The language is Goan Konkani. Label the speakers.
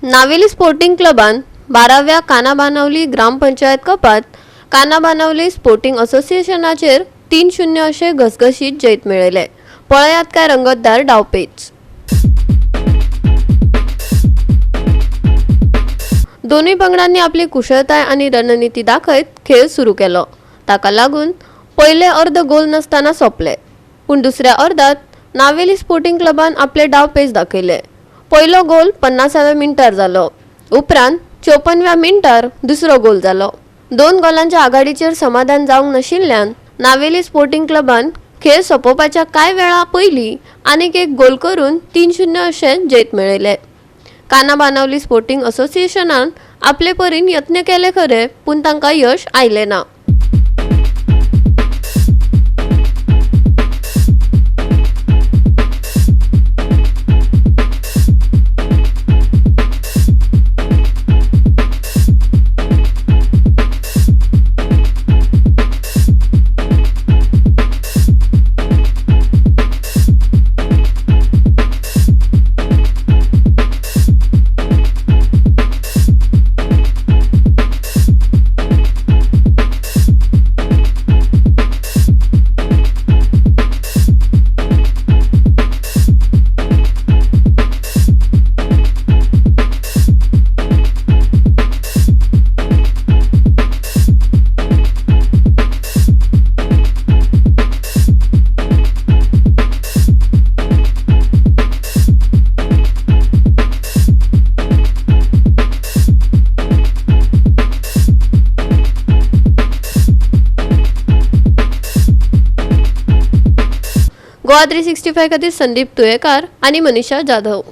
Speaker 1: नावेली स्पोर्टिंग क्लबान 12व्या काना बाणावली ग्रामपंचायत कपात काना बाणावली स्पोर्टिंग असोसिएशनाचेर 3-0 अशें घसघशीत जैत मेळयलें. पळयात काय रंगतदार डावपेच. दोनूय पंगडांनी आपली कुशळताय आनी रणनिती दाखयत खेळ सुरू केलो. ताका लागून पयले अर्द गोल नासतना सोंपले. पूण दुसऱ्या अर्दात नावेली स्पोर्टिंग क्लबान आपले डावपेच दाखयले. पयलो गोल 50व्या मिनटार जालो. उपरांत 54व्या मिनटार दुसरो गोल जालो. 2 गोलांच्या आघाडीचेर समाधान जावंक नाशिल्ल्यान नावेली स्पोर्टिंग क्लबान खेळ सोंपोवपाच्या कांय वेळा पयलीं आनीक एक गोल करून 3-0 अशें जैत मेळयलें. काना बाणावली स्पोर्टिंग असोसिएशनान आपले परीन यत्न केले खरे, पूण तांकां यश आयलें ना. गोवा 365 खातीर संदीप तुयेकार आनी मनीषा जाधव.